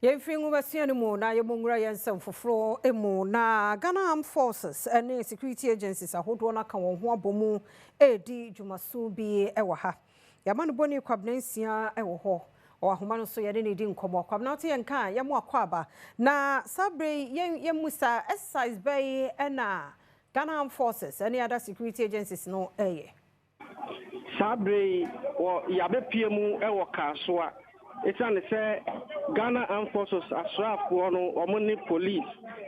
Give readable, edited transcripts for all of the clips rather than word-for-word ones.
Yɛmfiri nwomasua no mu na yɛmmɔ nwura yɛn nsɛm foforɔ mu. Na Ghana Armed Forces ne security agencies ahodoɔ no aka wɔn ho abɔ mu redi dwumaso bi wɔ ha. Yɛama no bɔne Kwabena Nsia wɔ hɔ. Ɔwɔ ahoma no so, yɛne ne di nkɔmmɔ. Kwabena, wote yɛn ka a, yɛmo akɔ aba. Na saa berɛ yi, yɛn yɛmmu sa exercise bɛyi na Ghana Armed Forces ne other security agencies no ɛyɛ? Saa bere yi, wɔ yɛabɛpie mu wɔ Kasoa, ɛsiane sɛ Ghana Armed Forces, asraafoɔ no, wɔn ne police,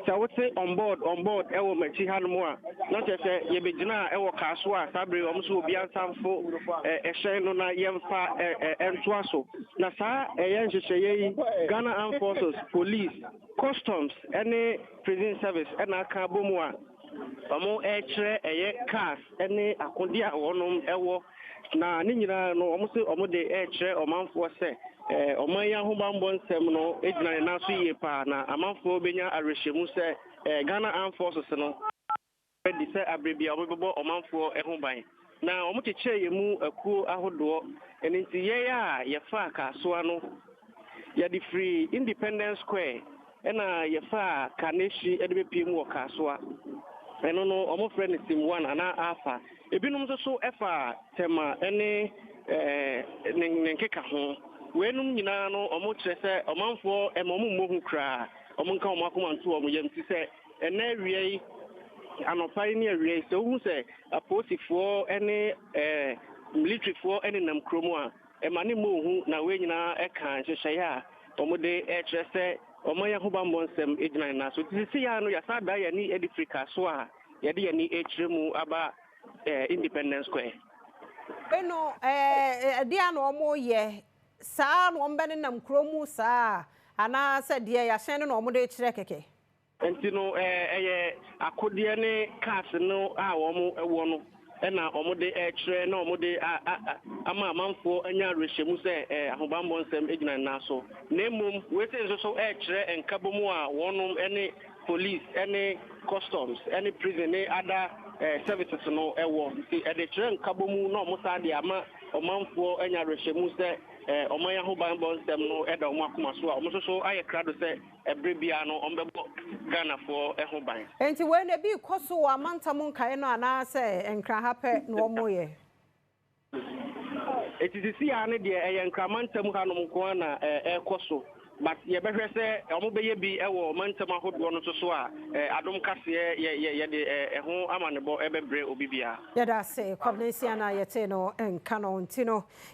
sɛ wote "on board, on board" ɛwɔ m'akyi hanom a, na kyerɛ sɛ yɛbɛgyina ɛwɔ Kasoa. Saa bere wɔn nso obi asamfo ɛhyɛn no na yɛmfa ɛntoa so. Na saa ɛyɛ nhyehyɛeɛ yi, Ghana Armed Forces, police, customs ɛne prison service ɛna aka abɔ mu a wɔn ɛrekyerɛ ɛyɛ cars ɛne akodeɛ a wɔnom ɛwɔ. Na ne nyinaa no, wɔn sɛ wɔn de ɛrekyerɛ ɔmanfoɔ sɛ ɔman yi ahobanbɔ nsɛm no gyina ne nan so yie paa, na amanfoɔ bɛnya awerɛhyɛmu sɛ Ghana Armed Forces no ready sɛ abere bi a wɔbɛbɔ ɔmanfoɔ ho ban. Na wɔn kyekyɛ yɛn mu akuo ahodoɔ. Ɛno nti yɛn a yɛfa Kasoa no, yɛde firi Independence Square ɛna yɛfa Kaneshie ɛde bɛpie mu wɔ Kasoa. Ɛno no, wɔn frɛ no team one anaa Alpha. Ebinom nso so ɛfa Tema ɛne ne nkeka ho. Weinom nyinaa no, wɔn kyerɛ sɛ ɔmanfoɔ ɛma wɔn mmɔ hu koraa, wɔn nka wɔn akoma nto wɔn yam ti sɛ ɛnɛ awia yi, anɔpa yi ne awia yi, sɛ wohu sɛ apolisifoɔ ɛne militaryfoɔ ɛnenam kurom a, ɛma ne mmɔ hu. Na wei nyinaa ɛka nhyehyɛeɛ a wɔde ɛkyerɛ sɛ ɔman yɛn ahobanbɔ nsɛm gyina ne nan so. Nti sisi ya no, yɛasa da yɛn ani de firi Kasoa a yɛde yɛn ani akyerɛ mu aba Independence Square. Ɛno ɛdeɛ a na wɔn yɛ saa na wɔn bɛnenam kurom saa, anaasɛ deɛ yɛahyɛn no na wɔn de kyerɛ kɛkɛ? Nti no, ɛyɛ akodeɛ ne cars no a wɔn wɔ no ɛna wɔn de ɛkyerɛ na wɔn de ama amanfoɔ anya awerɛhyɛmu sɛ ahobanbɔ nsɛm gyina ne nan so. Na mmom wei nso so ɛkyerɛ nkabom a wɔnom ne police ne customs ne prison ne other services no ɛwɔ. Nti ɛde kyerɛ nkabom na wɔn saa de ama ɔmanfoɔ anya awerɛhyɛmu sɛ ɔman ahobanbɔ nsɛm no ɛda wɔn akoma so, a wɔn nso so ayɛ krado sɛ ɛberɛ biara no wɔn bɛbɔ Ghanafoɔ ho ban. Nti wei na ebi kɔ so wɔ amantam nkae no, anaasɛ Nkran ha pɛ na wɔn yɛ? Eti sisi ya ne deɛ, ɛyɛ Nkran mantam hanom nko ara na ɛrekɔ so, but yɛbɛhwɛ sɛ wɔn bɛyɛ bi wɔ mantam ahodoɔ no nso so a, Adom Kaseɛ yɛ yɛ yɛde ɛho amanebɔ ɛbɛbrɛ obi biara. Yɛda ase, Kwabena Nsia, na yɛte no nka no nti no.